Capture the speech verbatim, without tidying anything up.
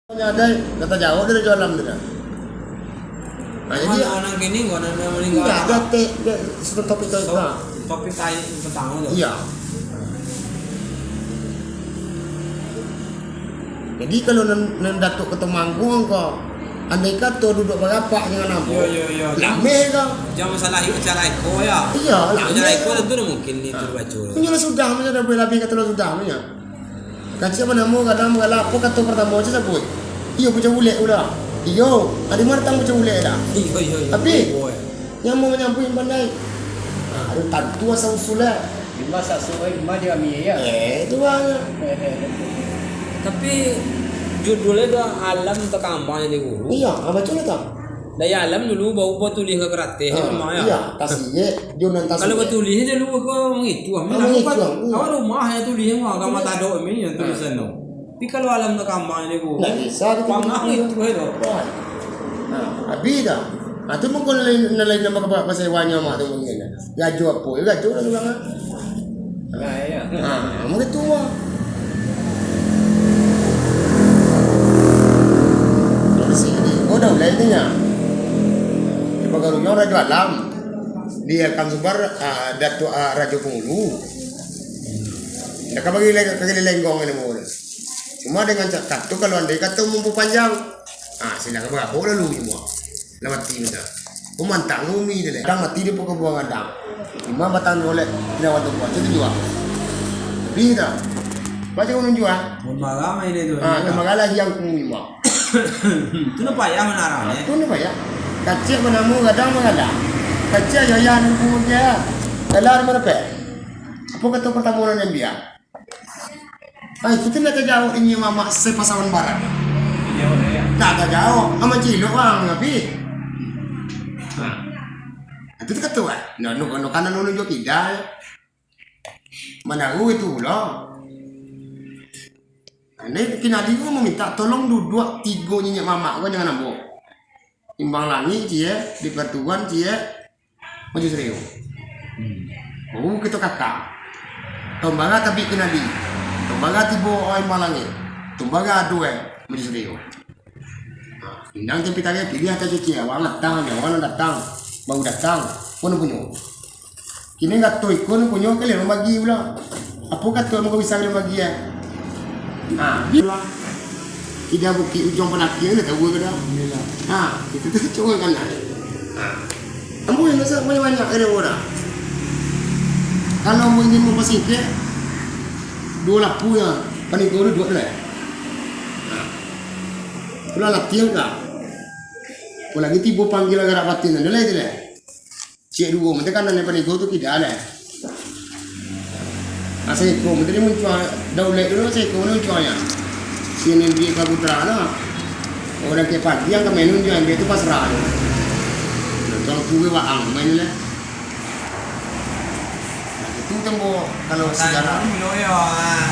Nyo ado, kata jauah dari dalam tu dah. Nah, jadi, Mana orang kini, gua nak, nak meninggal. Indak, dia te-, dia sudah topik tu, So, nah. Topik tai petang tu. Iya. Jadi, kalau nan, nan Datuk Ketumangguang ko, andai kato duduak barapak dengan ambo, Yo, yo, yo. Lameh ko. Jangan masalah iko, cara iko, ya. Iya, lameh. Cara iko tentu dah mungkin di Ah. Turbajo. Punyo lah sudah, punyo dah boleh labih kato lah sudah, punyo. Kacik manamo gadang bagala, apo kato partamo cak sabuik? Iyo, pucak bulek tu dah. Iyo, ado mah datang pucak bulek dah. Iyo, iyo, iyo. Tapi, Iyo, boy. Nyaman manyambuik pandai. Ah, ado tantu asal usul lah. Bima sasuai, bima diamia, ya. Eh, itu banyak. Tapi, judulnya tu Alam Takambang jadi guru. Iya, ah, baco lah tu. Dari alam dulu, baru batulih ka karateh, Ah, rumah, ya. Iya, tasik, jo nan tasik. Kalau batulih je lu ka mangicuang. Ah, mangicuang, iya. Awak rumah ya tulih, rumah agama tadok ni, yang tulisan tu. Tapi kalau alam takambang ni, bu. Ndak bisa kita Pangah gitu. Itu, eh, tu. Wah. Nah, habis dah. Ah, tu mungkin lain, lain nama kaba-, bahasa Iwanyo mak tu mungkin. Gajo apo? Ya, gajo lah orang, ah. Nah, iya. Ah, mungkin tu, ah. Di sini, oh, dah mulai tu, nya. Di Pagaruyuang Rajo Alam. Di Akan Subar, ah, Datuk, ah, Rajo Pangulu. Ndak ka bagi le-, ka bagi lenggong ini, bu. Cuma dengan cakap tu, kalau andai kato mampu panjang, ah, silakan barabok lalu cuma. Lah mati minta. Pemantang umi tu leh. Kadang mati di pokok buah gadang. Imam batang oleh kinawan tu buah. Itu jua. Beli tak? Baca gunung jua. Mun marah main itu. Ah, kemaralah yang ku imam. Tu nak payah menarang, Ah, eh. Tu nak payah. Kacik manamo gadang manggadang. Kacik ayah nunggu je. Dalam mana pe? Apa kata pertama orang yang biar? Ah, itu tu nak terjawab ini mamak sepasaman barat. Jauh, ya. Tak ada jauh. Amat cilok bang, tapi. Nah. Itu tu kata, ah. No, no, no, kanan no, no, tidak. Manaru itu pulo. Nah, ini kinali ko maminta tolong duduak tigo nyinyek mamak ko jangan ambo. Imbang Langik, cie, di Pertuan, cie, Maju Sariu. Hmm. Oh, kito kakak. Tombara tapi kinali. Tombara tibo, oh, Imbang Langik. Tombara ado, eh, Maju Sariu. Nah, undang tapi tadi pilih atau cuci awak datang, awak datang, baru datang, pun punyo. Kini kato iko ni punyo, kalian mambagi pulo. Apo kato mangko bisa kalian bagi, eh? Ha, pulo. Kida Bukik Ujuang Panakih ni tahu ke dah? Iyalah. Ha, itu tu cuba kan. Ha. Ambo yang rasa banyak-banyak kena orang. Kalau ambo ingin mempasingkek, dua lapu ya, paling kurang dua tu lah. Ha. Pulang latihan kah? Apalagi tibo panggilan garak batin, ada lah itu lah. Ciek duo, mantun kanan daripada iko tu kida lah. Nah, saiko, mantun dia muncuang, Daulek dulu, saiko muncuang ya. Sini di Kabutra lah. Orang ke pagi yang ke main muncuang, dia tu pasrah tu. Nah, kalau kue waang main lah. Nah, itu tembo kalau sejarah. Dulu ya, ah.